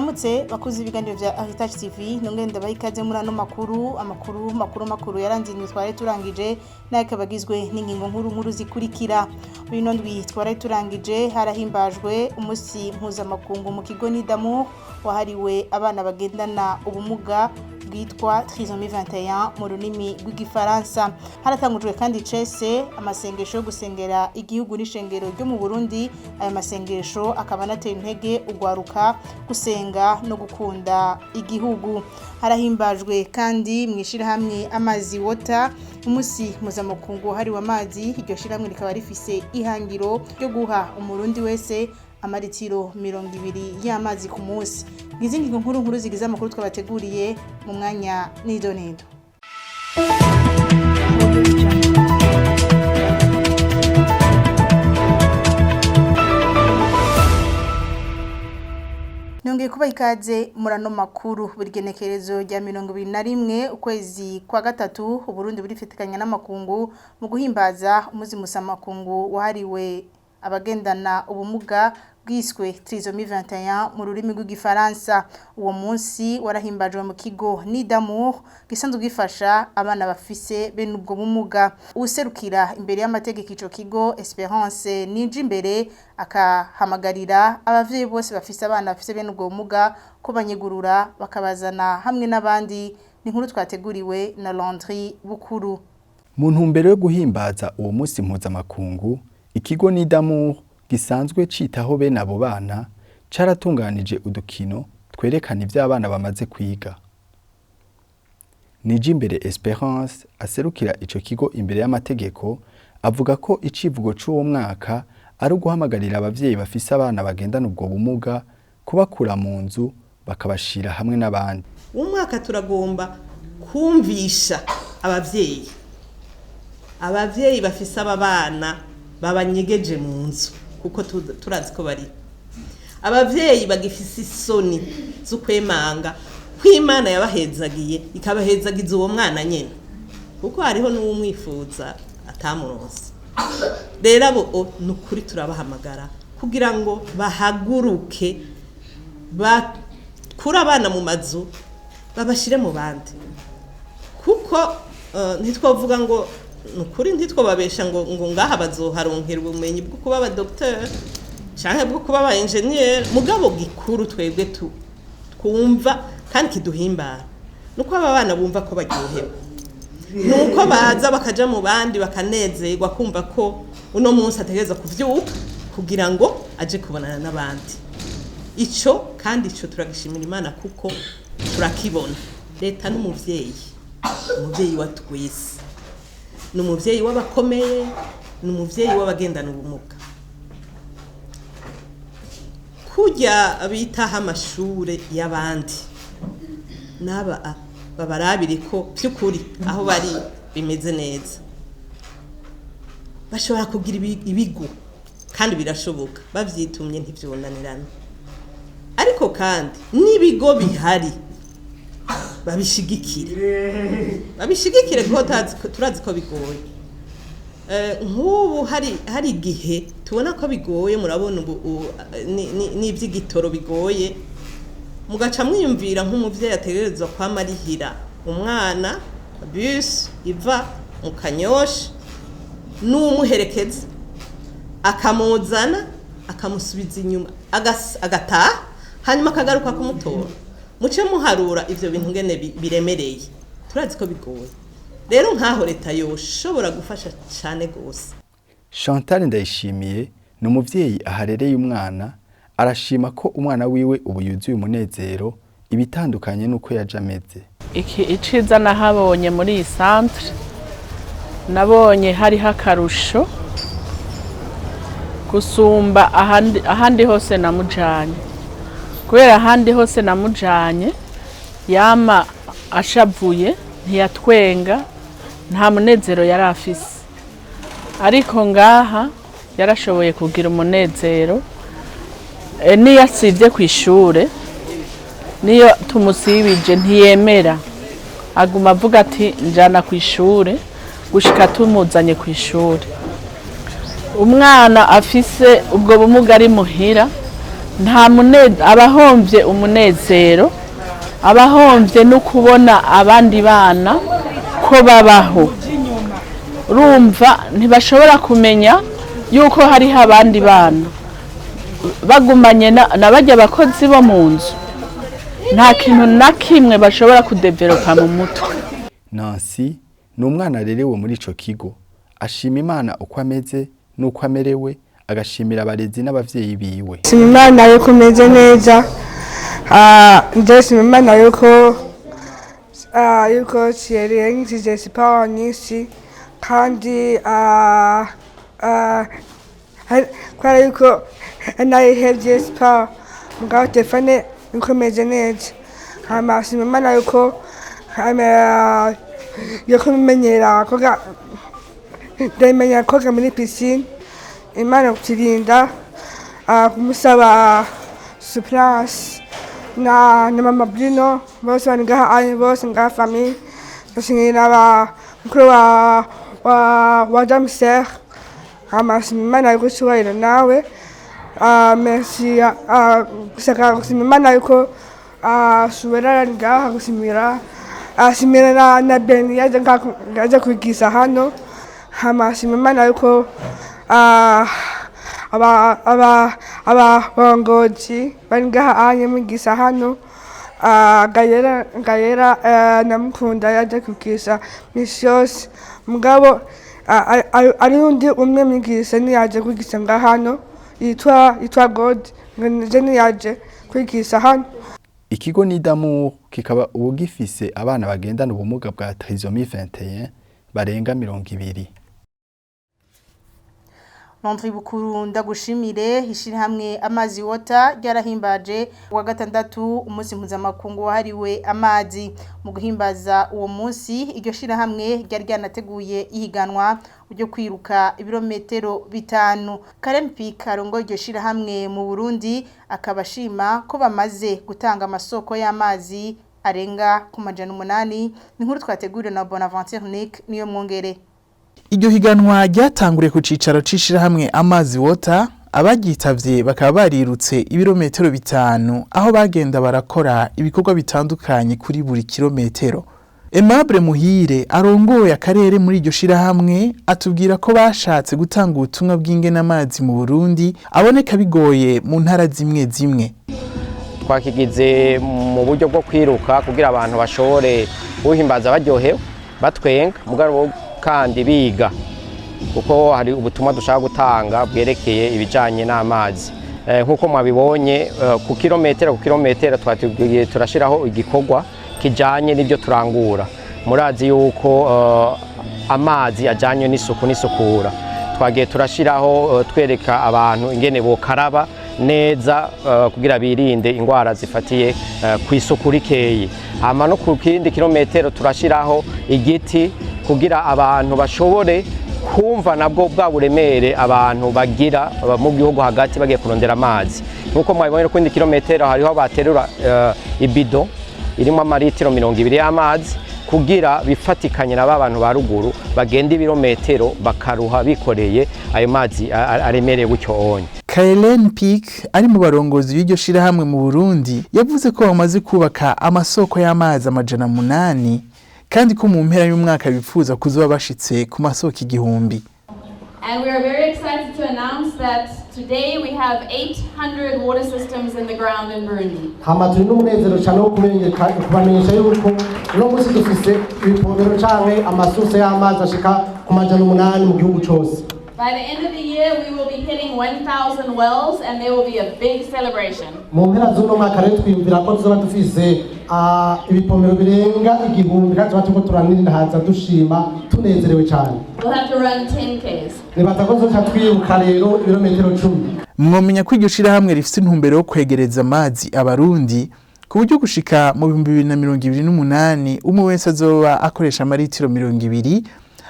Ndabaramutse bakuze ibiganiro vya Heritage TV, nongere ndabaha ikaze muri ano makuru. Amakuru makuru makuru yaranze indwi twari turangije nayo akaba agizwe n'ingingo nkuru nkuru zikurikira. Muri ino ndwi twari turangije harahimbajwe umunsi mpuzamakungu mu kigo Nidamu wahariwe abana bagendana ubumuga bwitwa Trisomie 21 mu rurimi rw'Igifaransa. Haratangujwe kandi cese amasengesho yo gusengera igihugu n'ishengero ryo mu Burundi. Aya masengesho akaba anatera intege ugwaruka gusenga no gukunda igihugu. Harahimbajwe kandi mu ishirahamwe Amazi Water umunsi mpuzamakungu wahariwe amazi. Iryo shirahamwe rikaba rifise ihangiro ryo guha Umurundi wese amaritiro 20 y'amazi ku munsi. Ngizi ngingo nkuru nkuru zigize amakuru twabateguriye mu mwanya n'idonedo. Nongeye kuba ikaze muri ano makuru. Buri genekerezo rya 21 ukwezi kwa gatatu, Uburundi burifatikanya n'amakungu mu guhimbaza umunsi mpuzamakungu wahariwe abagendana ubumuga bwiswe Trisomie 21 mu rurimi rw'Igifaransa. Uwo munsi warahimbajwe mu kigo Nidamour gisanzwe gifasha abana bafise bene ubwo bumuga. Uwuserukira imbere y'amategeko ico kigo, Esperance Nijimbere, akahamagarira abavyeyi bose bafise abana bafise bene ubwo bumuga ko banyegurura bakabazana hamwe n'abandi. Ni inkuru twateguriwe na Landry Bukuru. Mu ntumbero yo guhimbaza uwo munsi mpuzamakungu, ikigo Nidamour gisanzwe citaho bene abo bana caratunganije udukino twerekana ivyo abana bamaze kwiga. Nijimbere Esperance aserukira ico kigo imbere y'amategeko avuga ko icivugo c'uwo mwaka ari uguhamagarira abavyeyi bafise abana bagendana ubwo bumuga kubakura mu nzu bakabashira hamwe n'abandi. Umwaka turagomba kumvisha abavyeyi bafise aba bana babanyegeje mu nzu, kuko turazi ko bari abavyeyi bagifise isoni z'ukwemanga ko Imana yabahezagiye ikabahezagiza uwo mwana nyene, kuko hariho n'uwumwifuza atamuronse. Rero abo ni ukuri turabahamagara kugira ngo bahaguruke bakure abana mu mazu babashire mu bandi, kuko ntitwavuga ngo ni ukuri, ntitwababesha ngo ngaha bazoharonkera ubumenyi bwo kuba abadokiteri canke bwo kuba aba enjeniyeri. Mugabo gikuru twebwe twumva kandi kiduhimbara nuko aba bana bumva ko baryohewe, nuko baza bakaja mu bandi bakanezerwa, kumva ko uno munsi ategerezwa kuvyuka kugira ngo aje kubonana n'abandi. Ico kandi ico turagishimira Imana kuko turakibona. Leta n'umuvyeyi, umuvyeyi wa twese, ni umuvyeyi w'abakomeye, ni umuvyeyi w'abagendana ubumuga. Kurya bitaho amashure y'abandi, n'aba babarabire ko by'ukuri aho bari bimeze neza. Bashobora kugira ibigo kandi birashoboka, bavyitumye ntivyonanirana. Ariko kandi n'ibigo bihari babishigikire, babishigikire kuko turazi ko bigoye. Nk'ubu hari igihe tubona ko bigoye, murabona ubu n'ivy'igitoro bigoye, mugaca mwiyumvira nk'umuvyeyi ategerezwa kwama arihira umwana bus iva mu Kanyosha n'umuherekeza akamuzana akamusubiza inyuma agataha hanyuma akagaruka kumutora. Muce muharura ivyo bintu ngene biremereye, turazi ko bigoye. Rero nkaho leta yoshobora gufasha cane gose. Chantal Ndayishimiye ni umuvyeyi aharereye umwana, arashima ko umwana wiwe ubu yuzuye umunezero, ibitandukanye nuko yaje ameze. Iki iciza nahabonye muri iyi centre, nabonye hariho akarusho gusumba ahandi hose namujanye, kubera ahandi hose namujanye yama ashavuye, ntiyatwenga, nta munezero yari afise. Ariko ngaha yarashoboye kugira umunezero. Niyo asivye kw'ishure, niyo tumusibije ntiyemera, aguma avuga ati njana kw'ishure gushika tumuzanye kw'ishure. Umwana afise ubwo bumuga ari muhira Nta abahomvye umunezero, abahomvye no kubona abandi bana ko babaho. Urumva, ntibashobora kumenya yuko hariho abandi bana bagumanye na barya bakozi bo mu nzu. Nta kintu na kimwe bashobora kudevelopa mu mutwe. Nancy ni umwana arerewe muri ico kigo. Ashima Imana uko ameze n'uko amerewe, agashimira abarezi n'abavyeyi biwe. Shima Imana yuko umeze neza. Ndashima Imana yuko Thierry yanyigishije siporo nyinshi, kandi kubera yuko narihevye siporo, mugabo telefone yuko imeze neza. Hama shima Imana yuko menyera koga, ndamenyera koga muri piscine. Imana kuturinda, kumusaba Suplance na mama Bruno, bose bari ngaha anye, bose ngaha famille. Ndashimira ba mukuru wa Damser. Hama shima Imana yuko cyubahiro nawe. Merci. Gushaka gushima Imana yuko Subera ari ngaha, gushimira ashimira na Beni yaje ngaha, yaje kwigisha hano. Hama shima Imana yuko abarongozi bari ngaha anye mwigisha hano. Gayera namukunda, yaje kwigisha misi yose, mugabo ari undi umwe mwigisha ntiyaje kwigisha ngaha hano, yitwa God je, ntiyaje kwigisha hano. Ikigo Nidamour kikaba ubu gifise abana bagendana ubumuga bwa trisomie 21 barenga 20. Landry Bukuru, ndagushimire. Ishirahamwe Amazi Water ryarahimbaje wa gatandatu umunsi mpuzamakungu wahariwe amazi. Mu guhimbaza uwo munsi, iryo shirahamwe ryari ryanateguye ihiganwa ryo kwiruka ibirometero 5. Karen Pick arongoye iryo shirahamwe mu Burundi akaba ashima ko bamaze gutanga amasoko y'amazi arenga ku 800. Ni inkuru twateguriwe na Bonaventure Nick niyo mwongere. Iryo higanwa ryatanguriye ku cicaro c'ishirahamwe Amazi Water, abaryitavye bakaba barirutse ibirometero 5, aho bagenda barakora ibikorwa bitandukanye kuri buri kirometero. Aimable Muhire arongoye akarere muri iryo shirahamwe atubwira ko bashatse gutanga ubutumwa bw'ingene amazi mu Burundi aboneka bigoye mu ntara zimwe zimwe. Twakigize mu buryo bwo kwiruka kugira abantu bashobore kuwuhimbaza baryohewe, batwenga, mugabo kandi biga, kuko hari ubutumwa dushaka gutanga bwerekeye ibijanye n'amazi. Nk'uko mwabibonye, ku kilometero twatugiye turashiraho igikorwa kijanye n'ibyo turangura. Murazi yuko amazi ajanye n'isuku n'isukura. Twagiye turashiraho twereka abantu ingene bokaraba neza kugira birinde ingwara zifatiye ku isuku rikeyi. Hama no ku kindi kilometero turashiraho igiti kugira abantu bashobore kumva nabwo bwa buremere abantu bagira mu gihugu hagati bagiye kurondera amazi. Nk'uko mwabibonye, ku kindi kilometero hariho baterura ibido irimo amaritiro 20 y'amazi kugira bifatikanye na ba bantu ba ruguru bagenda ibirometero bakaruha bikoreye ayo mazi aremereye gutyo onye. Kaelen Peak ari mu barongozi b'iryo shirahamwe mu Burundi yavuze ko bamaze kubaka amasoko y'amazi 800, kandi ko mu mpera y'umwaka bifuza kuzoba bashitse ku masoko 1000. And we are very excited to announce that today we have 800 water systems in the ground in Burundi. Hama turi n'umunezero cyane wo kubamenyesha yuko uno munsi dufise ibipompero canke amasource y'amazi ashika ku 800 mu gihugu cose. By the end of the year, we will be hitting 1,000 wells and there will be a big celebration. Mu mpera z'uno mwaka rero twiyumvira ko tuzoba dufise ibipompero birenga 1000, kandi tuba turiko turaninahaza, dushima, tunezerewe cyane. We'll have to run 10 Ks. Nibaza ko tuzoca twiruka rero ibirometero 10. Mwomenya ko iryo shirahamwe rifise intumbero yo kwegereza amazi Abarundi, ku buryo gushika mu 2028 umwe wese azoba akoresha amaritiro 20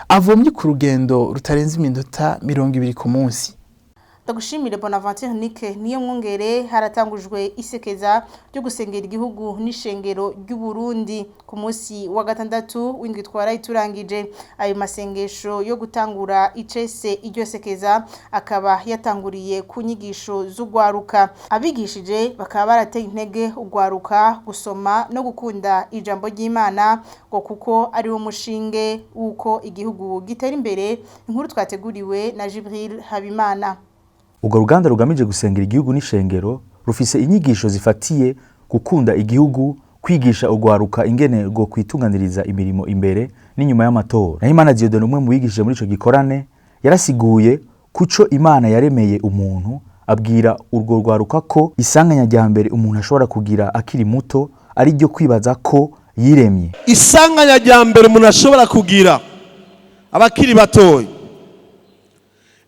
avomye ku rugendo rutarenze iminota 20 ku munsi. Ndagushimire Bonaventure Nike niyo mwongere. Haratangujwe isekeza ryo gusengera igihugu n'ishengero ry'u Burundi ku munsi wa gatandatu w'indwi twaraye turangije. Ayo masengesho yo gutangura icese iryo sekeza akaba yatanguriye ku nyigisho z'ugwaruka. Abigishije bakaba barateye intege ugwaruka gusoma no gukunda ijambo ry'Imana, ngo kuko ari wo mushinge w'uko igihugu gitera imbere. Inkuru twateguriwe na Jibril Habimana. Urwo ruganda rugamije gusengera igihugu n'ishengero rufise inyigisho zifatiye gukunda igihugu, kwigisha urwaruka ingene rwo kwitunganiriza imirimo imbere n'inyuma y'amatora. Nahimana Dieudonne, umwe mu bigishije muri ico gikorane, yarasiguye kuco Imana yaremeye umuntu, abwira urwo rwaruka ko isanganya rya mbere umuntu ashobora kugira akiri muto ari ryo kwibaza ko yiremye. Isanganya rya mbere umuntu ashobora kugira abakiri batoya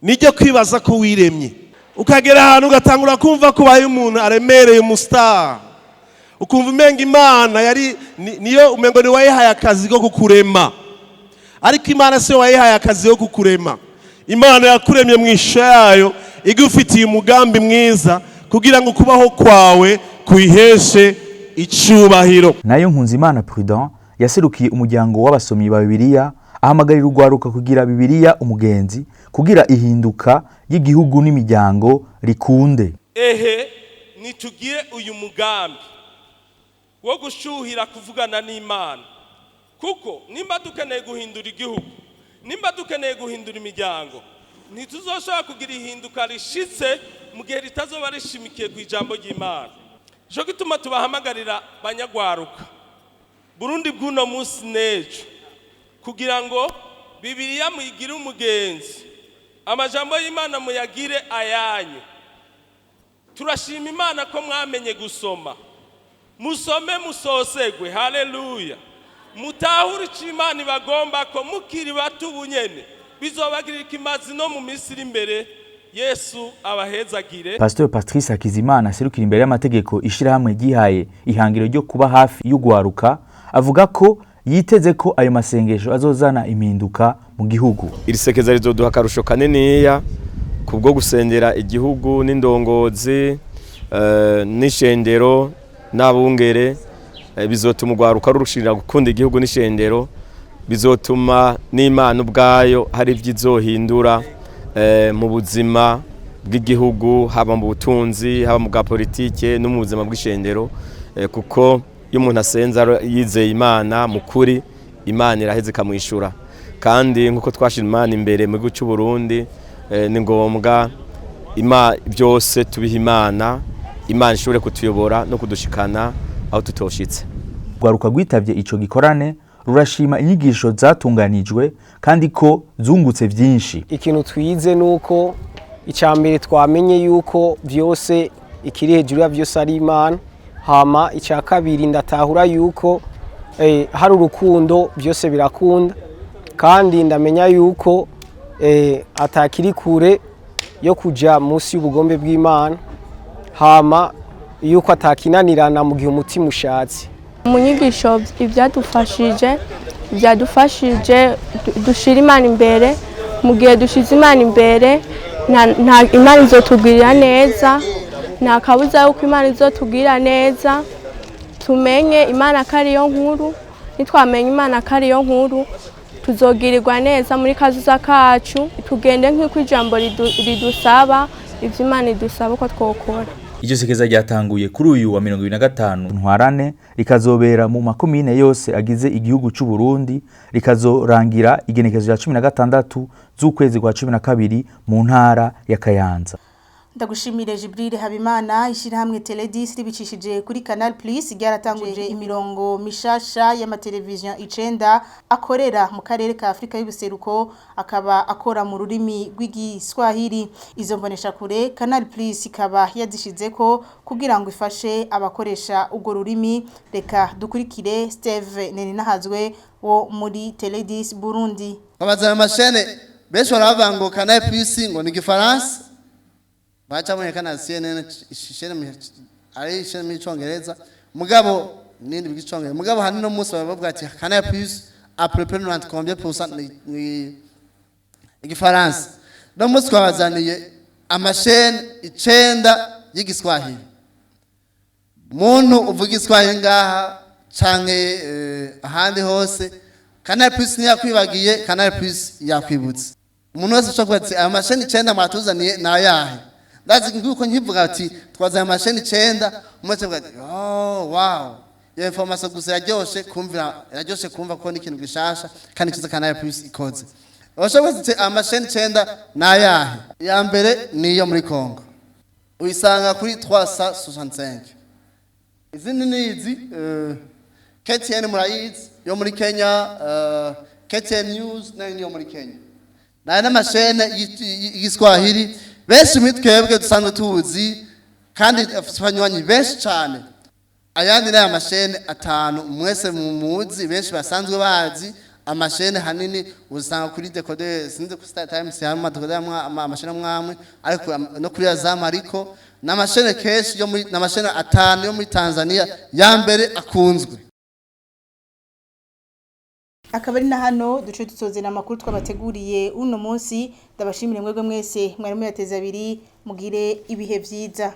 niryo kwibaza ko wiremye, ukagera ahantu ugatangura kumva ko ubaye umuntu aremereye, umustar, ukumva umenga Imana yari niyo, umengo ni wayihaye akazi ko kukurema. Ariko Imana si yo wayihaye akazi ko kukurema. Imana yakuremye mu ishusho yayo, igufitiye umugambi mwiza kugira ngo kubaho kwawe kuyiheshe icyubahiro. Nayo Nkunzimana Prudent, yaserukiye umuryango w'abasomyi ba Bibiliya, ahamagarira urwaruka kugira Bibiliya umugenzi kugira ihinduka y'igihugu n'imiryango rikunde. Ehe, nitugire uyu mugambi wo gushuhira kuvugana n'Imana, kuko nimba dukeneye guhindura igihugu, nimba dukeneye guhindura imiryango, ntituzoshobora kugira ihinduka rishitse mu gihe ritazoba rishimikiye ku ijambo ry'Imana. Nico gituma tubahamagarira, banyagwaruka, Burundi bw'uno munsi n'ejo, kugira ngo Bibiliya muyigire umugenzi, amajambo y'Imana muyagire ayanyu. Turashima Imana ko mwamenye gusoma. Musome musosegwe, haleluya, mutahure icyo Imana ibagomba ko mukiri bato ubunyene. Bizobagirira ikimazi no mu minsi iri imbere. Yesu abahezagire. Pastor Patrice Hakizimana, aserukira imbere y'amategeko ishirahamwe ryihaye ihangiro ryo kuba hafi y'ugwaruka, avuga ko yiteze ko ayo masengesho azozana impinduka mu gihugu. Iri sekeza rizoduha akarusho kaniniya kubwo gusengera igihugu n'indongozi, n'ishengero n'abungere. Bizotuma urwaruka rurushirira gukunda igihugu n'ishengero, bizotuma n'Imana ubwayo hari ibyo izohindura mu buzima bw'igihugu, haba mu butunzi, haba mu bwa politike no mu buzima bw'ishengero, kuko iyo umuntu asenze yizeye Imana mu kuri, Imana iraheze ikamwishyura. Kandi nk'uko twashira Imana imbere mu gihugu cy'u Burundi, ni ngombwa byose tubiha Imana, Imana ishobore kutuyobora no kudushikana aho tutoshitse. Urwaruka rwitavye ico gikorane rurashima inyigisho zatunganijwe kandi ko zungutse vyinshi. Ikintu twize nuko icya mbere twamenye yuko byose, ikiri hejuru ya byose ari Imana. Hama icya kabiri, ndatahura yuko hari urukundo, byose birakunda, kandi ndamenya yuko atakiri kure yo kuja munsi y'ubugombe bw'Imana, hama yuko atakinanirana mu gihe umutima ushatse. Mu nyigisho ibyadufashije dushira Imana imbere. Mu gihe dushize Imana imbere, Imana izotugirira neza. Nta kabuza yuko Imana izotugirira neza. Tumenye Imana ko ariyo nkuru. Nitwamenya Imana ko ariyo nkuru, tuzogirirwa neza muri kazuza kacu. Tugende nk'uko ijambo ridusaba, ivyo Imana idusaba uko twokora. Iryo sekeza ryatanguye kuri uyu wa 25 Ntwarane, rikazobera mu makomine yose agize igihugu c'u Burundi, rikazorangira igenekerezo rya 16 z'ukwezi kwa 12 mu ntara ya Kayanza. Ndagushimire Jibril Habimana. Ishyirahamwe Teledis ribicishije kuri Canal Plus ryaratanguje imirongo mishasha y'amateleviziyo 9 akorera mu karere ka Afrika y'ubuseruko, akaba akora mu rurimi rw'Igiswahili. Izo mbonesha kure Canal Plus ikaba yazishizeko kugira ngo ifashe abakoresha urwo rurimi. Reka dukurikire Steve Neninahazwe wo muri Teledis Burundi. Babaza amashene benshi baravuga ngo Canal Plus ngo ni Gifaransa, baca na CNN ishene ari ishene mu Icongereza, mugabo nindi bw'icongereza, mugabo hani no munsi bavuga ati Canal Plus à peu près 90 combien pour cent ni Igifaransa. No munsi twabazaniye Amashene 9 y'igiswahili. Muntu uvuga igiswahili ngaha canke ahandi hose, Canal Plus ntiyakwibagiye, Canal Plus yakwibutse. Umuntu wese ushobora kuvuga ati aya masheni 9 mwatuzaniye ni ayahe? Ndazi nguko nkivuga ati twazanye amasheni 9, umuntu wese avuga ati oh wow, iyo information gusa iraryoshe kumvira, iraryoshe kumva ko ni ikintu gishasha kandi kiza Canal Plus ikoze. Urashobora kuvuga ati amasheni 9 ni ayahe? Iya mbere ni iyo muri Congo, uyisanga kuri 365. Izindi ni izi, KTN murayizi yo muri Kenya, KTN News nayo niyo muri Kenya. Nayo n'amashene y'igiswahili benshi muri twebwe dusanzwe tuzi kandi afite abanywanyi benshi cyane. Ayandi ni aya mashene 5 mwese mumuzi, benshi basanzwe bazi. Amashene hanini usanga kuri decodeur, sinzi ku Star Times harimo amadecodeur amashene amwe, ariko no kuri Azam, ariko n'amashene kenshi yo muri, n'amashene 5 yo muri Tanzania ya mbere akunzwe. Akaba ari na hano duce dusozera amakuru twabateguriye uno munsi. Ndabashimire mwebwe mwese mwari muyateze abiri, mugire ibihe vyiza.